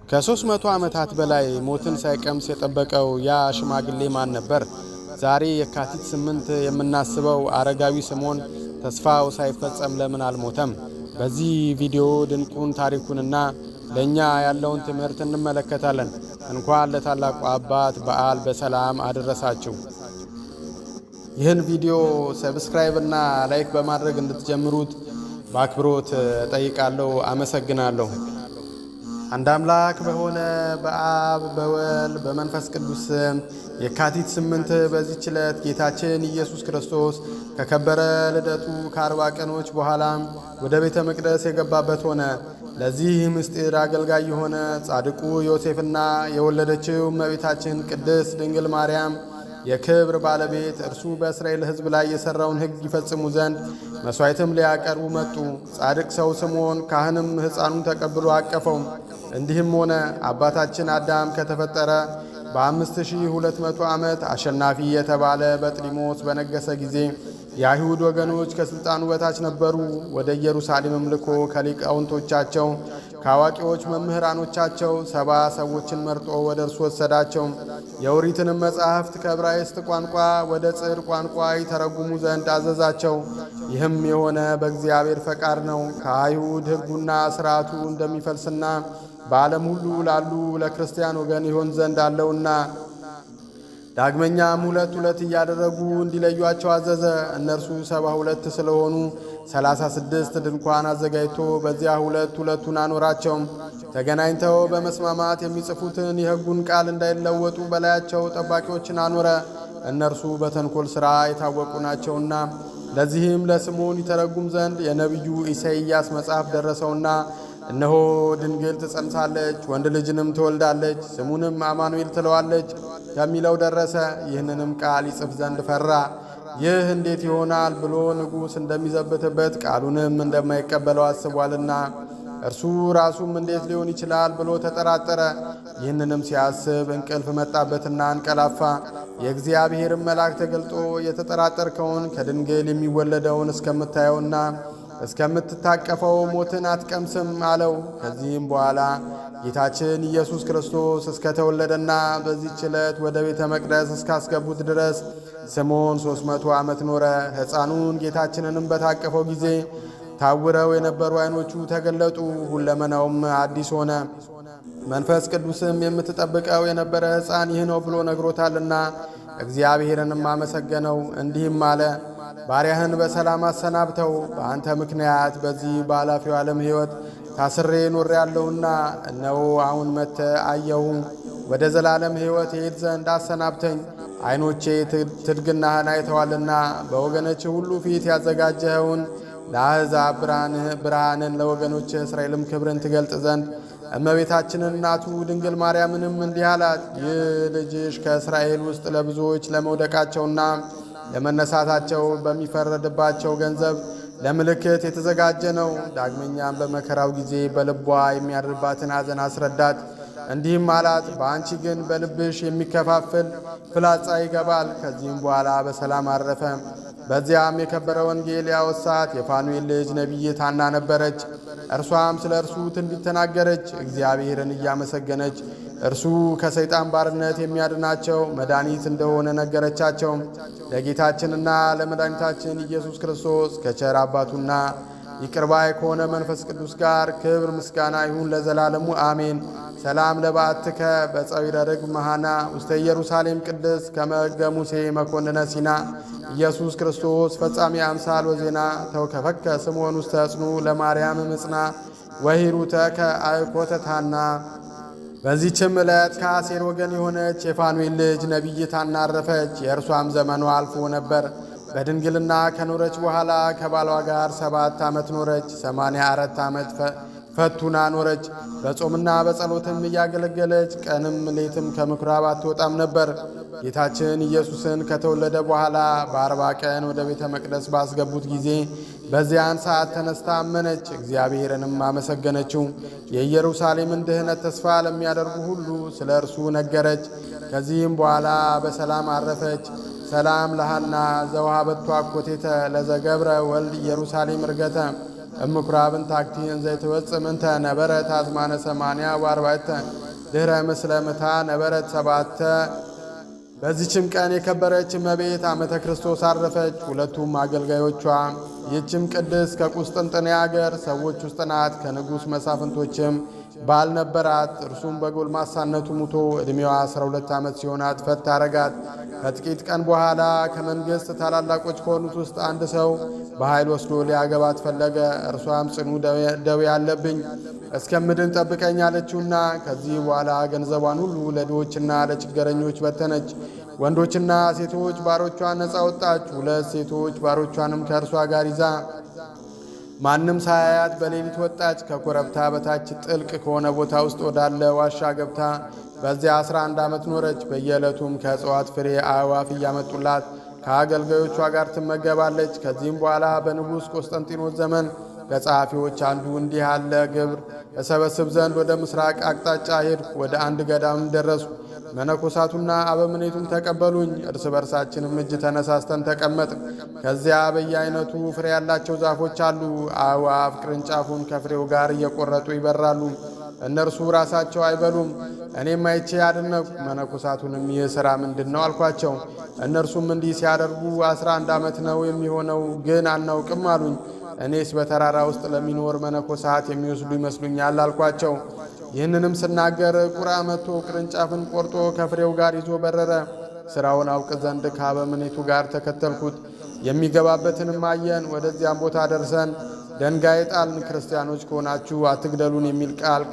ከ300 ዓመታት በላይ ሞትን ሳይቀምስ የጠበቀው ያ ሽማግሌ ማን ነበር? ዛሬ የካቲት 8 የምናስበው አረጋዊ ስምዖን ተስፋው ሳይፈጸም ለምን አልሞተም? በዚህ ቪዲዮ ድንቁን ታሪኩንና ለእኛ ያለውን ትምህርት እንመለከታለን። እንኳን ለታላቁ አባት በዓል በሰላም አደረሳችሁ። ይህን ቪዲዮ subscribe እና like በማድረግ እንድትጀምሩት በአክብሮት እጠይቃለሁ። አመሰግናለሁ። አንድ አምላክ በሆነ በአብ በወልድ በመንፈስ ቅዱስ ስም የካቲት 8 በዚህች ዕለት ጌታችን ኢየሱስ ክርስቶስ ከከበረ ልደቱ ከ40 ቀኖች በኋላ ወደ ቤተ መቅደስ የገባበት ሆነ። ለዚህ ምስጢር አገልጋይ የሆነ ጻድቁ ዮሴፍና የወለደችው እመቤታችን ቅድስት ድንግል ማርያም የክብር ባለቤት እርሱ በእስራኤል ሕዝብ ላይ የሠራውን ሕግ ይፈጽሙ ዘንድ መሥዋዕትም ሊያቀርቡ መጡ። ጻድቅ ሰው ስምዖን ካህንም ሕፃኑን ተቀብሎ አቀፈው። እንዲህም ሆነ፣ አባታችን አዳም ከተፈጠረ በ5200 ዓመት አሸናፊ የተባለ በጥሊሞስ በነገሰ ጊዜ የአይሁድ ወገኖች ከሥልጣኑ በታች ነበሩ። ወደ ኢየሩሳሌምም ልኮ ከሊቃውንቶቻቸው ከአዋቂዎች መምህራኖቻቸው 70 ሰዎችን መርጦ ወደ እርሱ ወሰዳቸው። የኦሪትንም መጻሕፍት ከዕብራይስጥ ቋንቋ ወደ ጽር ቋንቋ ይተረጉሙ ዘንድ አዘዛቸው። ይህም የሆነ በእግዚአብሔር ፈቃድ ነው። ከአይሁድ ሕጉና ሥርዓቱ እንደሚፈልስና በዓለም ሁሉ ላሉ ለክርስቲያን ወገን ይሆን ዘንድ አለውና። ዳግመኛም ሁለት ሁለት እያደረጉ እንዲለዩአቸው አዘዘ። እነርሱ 72 ስለሆኑ 36 ድንኳን አዘጋጅቶ በዚያ ሁለት ሁለቱን አኖራቸው። ተገናኝተው በመስማማት የሚጽፉትን የሕጉን ቃል እንዳይለወጡ በላያቸው ጠባቂዎችን አኖረ። እነርሱ በተንኮል ሥራ የታወቁ ናቸውና። ለዚህም ለስምዖን ይተረጉም ዘንድ የነቢዩ ኢሳይያስ መጽሐፍ ደረሰውና፣ እነሆ ድንግል ትጸንሳለች፣ ወንድ ልጅንም ትወልዳለች፣ ስሙንም አማኑኤል ትለዋለች ከሚለው ደረሰ። ይህንንም ቃል ይጽፍ ዘንድ ፈራ። ይህ እንዴት ይሆናል ብሎ ንጉሥ እንደሚዘብትበት ቃሉንም እንደማይቀበለው አስቧልና፣ እርሱ ራሱም እንዴት ሊሆን ይችላል ብሎ ተጠራጠረ። ይህንንም ሲያስብ እንቅልፍ መጣበትና አንቀላፋ። የእግዚአብሔርን መልአክ ተገልጦ የተጠራጠርከውን ከድንግል የሚወለደውን እስከምታየውና እስከምትታቀፈው ሞትን አትቀምስም አለው። ከዚህም በኋላ ጌታችን ኢየሱስ ክርስቶስ እስከተወለደና በዚህች ዕለት ወደ ቤተ መቅደስ እስካስገቡት ድረስ ስምዖን 300 ዓመት ኖረ። ሕፃኑን ጌታችንንም በታቀፈው ጊዜ ታውረው የነበሩ ዓይኖቹ ተገለጡ፣ ሁለመናውም አዲስ ሆነ። መንፈስ ቅዱስም የምትጠብቀው የነበረ ሕፃን ይህ ነው ብሎ ነግሮታልና እግዚአብሔርንም አመሰገነው። እንዲህም አለ፦ ባሪያህን በሰላም አሰናብተው፣ በአንተ ምክንያት በዚህ በኃላፊው ዓለም ሕይወት ታስሬ ኖሬአለሁና፣ እነሆ አሁን መጥተህ አየሁ። ወደ ዘላለም ሕይወት እሄድ ዘንድ አሰናብተኝ። ዓይኖቼ ትድግናህን አይተዋልና፣ በወገኖች ሁሉ ፊት ያዘጋጀኸውን ለአሕዛብ ብርሃንን ለወገኖች እስራኤልም ክብርን ትገልጥ ዘንድ። እመቤታችንን እናቱ ድንግል ማርያምንም እንዲህ አላት፦ ይህ ልጅሽ ከእስራኤል ውስጥ ለብዙዎች ለመውደቃቸውና ለመነሳታቸው በሚፈረድባቸው ገንዘብ ለምልክት የተዘጋጀ ነው። ዳግመኛም በመከራው ጊዜ በልቧ የሚያድርባትን ሐዘን አስረዳት። እንዲህም አላት፦ በአንቺ ግን በልብሽ የሚከፋፍል ፍላጻ ይገባል። ከዚህም በኋላ በሰላም አረፈ። በዚያም የከበረ ወንጌል ያወሳት የፋኑኤል ልጅ ነቢይት ሐና ነበረች። እርሷም ስለ እርሱ ትንቢት ተናገረች፣ እግዚአብሔርን እያመሰገነች እርሱ ከሰይጣን ባርነት የሚያድናቸው መድኃኒት እንደሆነ ነገረቻቸው። ለጌታችንና ለመድኃኒታችን ኢየሱስ ክርስቶስ ከቸር አባቱና ይቅር ባይ ከሆነ መንፈስ ቅዱስ ጋር ክብር ምስጋና ይሁን ለዘላለሙ አሜን። ሰላም ለበዓትከ በፀዊረ ርግብ መሃና ውስተ ኢየሩሳሌም ቅድስት ከመ ሕገ ሙሴ መኮንነ ሲና ኢየሱስ ክርስቶስ ፈጻሚ አምሳል ወዜና ተውከፈከ ስምዖን ውስተ ጽኑ ለማርያም ምጽና ወሂሩተከ አእኮተታና። በዚህችም ዕለት ከአሴር ወገን የሆነች የፋኑኤል ልጅ ነቢይት ሐና አረፈች። የእርሷም ዘመኗ አልፎ ነበር። በድንግልና ከኖረች በኋላ ከባሏ ጋር 7 ዓመት ኖረች። 84 ዓመት ፈቱና ኖረች። በጾምና በጸሎትም እያገለገለች ቀንም ሌትም ከምኩራብ አትወጣም ነበር። ጌታችን ኢየሱስን ከተወለደ በኋላ በ40 ቀን ወደ ቤተ መቅደስ ባስገቡት ጊዜ በዚያን ሰዓት ተነስታ አመነች፣ እግዚአብሔርንም አመሰገነችው። የኢየሩሳሌምን ድህነት ተስፋ ለሚያደርጉ ሁሉ ስለ እርሱ ነገረች። ከዚህም በኋላ በሰላም አረፈች። ሰላም ለሃና ዘውሃበቷ አኮቴተ ለዘገብረ ወልድ ኢየሩሳሌም እርገተ። እምኩራብ እንታክቲ እንዘ ትወፅእ ምንተ ነበረት አዝማነ 84 ድኅረ ምስለ ምታ ነበረት ሰባተ። በዚችም ቀን የከበረች እመቤት አመተ ክርስቶስ አረፈች፣ ሁለቱም አገልጋዮቿ። ይህችም ቅድስት ከቁስጥንጥንያ አገር ሰዎች ውስጥ ናት። ከንጉሥ መሳፍንቶችም ባል ነበራት። እርሱም በጎልማሳነቱ ሙቶ ዕድሜዋ 12 ዓመት ሲሆናት ፈት አረጋት። ከጥቂት ቀን በኋላ ከመንግሥት ታላላቆች ከሆኑት ውስጥ አንድ ሰው በኃይል ወስዶ ሊያገባት ፈለገ። እርሷም ጽኑ ደዌ ያለብኝ እስከምድን ጠብቀኝ አለችውና ከዚህ በኋላ ገንዘቧን ሁሉ ለድሆችና ለችግረኞች በተነች። ወንዶችና ሴቶች ባሮቿን ነፃ ወጣች። ሁለት ሴቶች ባሮቿንም ከእርሷ ጋር ይዛ ማንም ሳያያት በሌሊት ወጣች። ከኮረብታ በታች ጥልቅ ከሆነ ቦታ ውስጥ ወዳለ ዋሻ ገብታ በዚያ 11 ዓመት ኖረች። በየዕለቱም ከእጽዋት ፍሬ አዕዋፍ እያመጡላት ከአገልጋዮቿ ጋር ትመገባለች። ከዚህም በኋላ በንጉሥ ቆስጠንጢኖስ ዘመን ከጸሐፊዎች አንዱ እንዲህ ያለ ግብር እሰበስብ ዘንድ ወደ ምስራቅ አቅጣጫ ሄድኩ። ወደ አንድ ገዳም ደረስኩ። መነኮሳቱና አበምኔቱም ተቀበሉኝ። እርስ በርሳችንም እጅ ተነሳስተን ተቀመጥ። ከዚያ በየአይነቱ ፍሬ ያላቸው ዛፎች አሉ። አዕዋፍ ቅርንጫፉን ከፍሬው ጋር እየቆረጡ ይበራሉ። እነርሱ ራሳቸው አይበሉም። እኔም አይቼ አደነቅሁ። መነኮሳቱንም ይህ ሥራ ምንድን ነው አልኳቸው። እነርሱም እንዲህ ሲያደርጉ 11 ዓመት ነው የሚሆነው፣ ግን አናውቅም አሉኝ። እኔስ በተራራ ውስጥ ለሚኖር መነኮሳት የሚወስዱ ይመስሉኛል አልኳቸው። ይህንንም ስናገር ቁራ መጥቶ ቅርንጫፍን ቆርጦ ከፍሬው ጋር ይዞ በረረ። ስራውን አውቅ ዘንድ ከአበምኔቱ ጋር ተከተልኩት። የሚገባበትንም አየን። ወደዚያም ቦታ ደርሰን ደንጋይ ጣልን። ክርስቲያኖች ከሆናችሁ አትግደሉን የሚል ቃል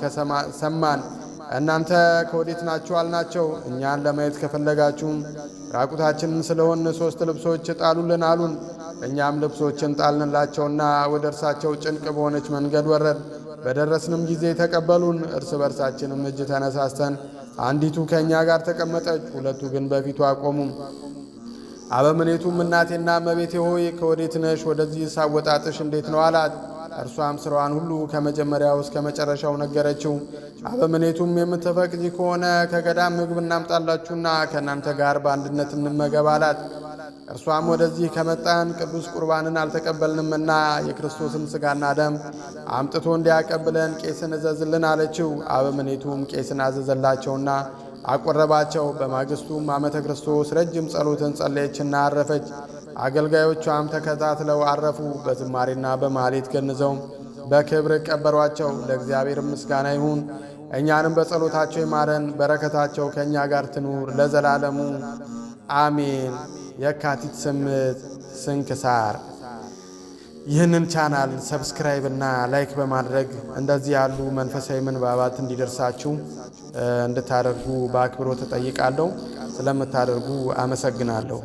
ሰማን። እናንተ ከወዴት ናችሁ አልናቸው። እኛን ለማየት ከፈለጋችሁ ራቁታችንን ስለሆን ሶስት ልብሶች ጣሉልን አሉን። እኛም ልብሶችን ጣልንላቸውና ወደ እርሳቸው ጭንቅ በሆነች መንገድ ወረድ። በደረስንም ጊዜ ተቀበሉን። እርስ በርሳችንም እጅ ተነሳስተን አንዲቱ ከእኛ ጋር ተቀመጠች፣ ሁለቱ ግን በፊቱ አቆሙ። አበምኔቱም እናቴና እመቤቴ ሆይ ከወዴት ነሽ? ወደዚህ ሳወጣጥሽ እንዴት ነው አላት። እርሷም ስራዋን ሁሉ ከመጀመሪያው እስከ መጨረሻው ነገረችው። አበምኔቱም የምትፈቅጂ ከሆነ ከገዳም ምግብ እናምጣላችሁና ከእናንተ ጋር በአንድነት እንመገብ አላት። እርሷም ወደዚህ ከመጣን ቅዱስ ቁርባንን አልተቀበልንምና የክርስቶስን ሥጋና ደም አምጥቶ እንዲያቀብለን ቄስን እዘዝልን አለችው። አበምኔቱም ቄስን አዘዘላቸውና አቆረባቸው። በማግስቱም ዓመተ ክርስቶስ ረጅም ጸሎትን ጸለየችና አረፈች። አገልጋዮቿም ተከታትለው አረፉ። በዝማሬና በማኅሌት ገንዘው በክብር ቀበሯቸው። ለእግዚአብሔር ምስጋና ይሁን፣ እኛንም በጸሎታቸው ይማረን፣ በረከታቸው ከእኛ ጋር ትኑር ለዘላለሙ አሜን። የካቲት 8 ስንክሳር። ይህንን channel subscribe እና like በማድረግ እንደዚህ ያሉ መንፈሳዊ ምንባባት እንዲደርሳችሁ እንድታደርጉ በአክብሮት እጠይቃለሁ። ስለምታደርጉ አመሰግናለሁ።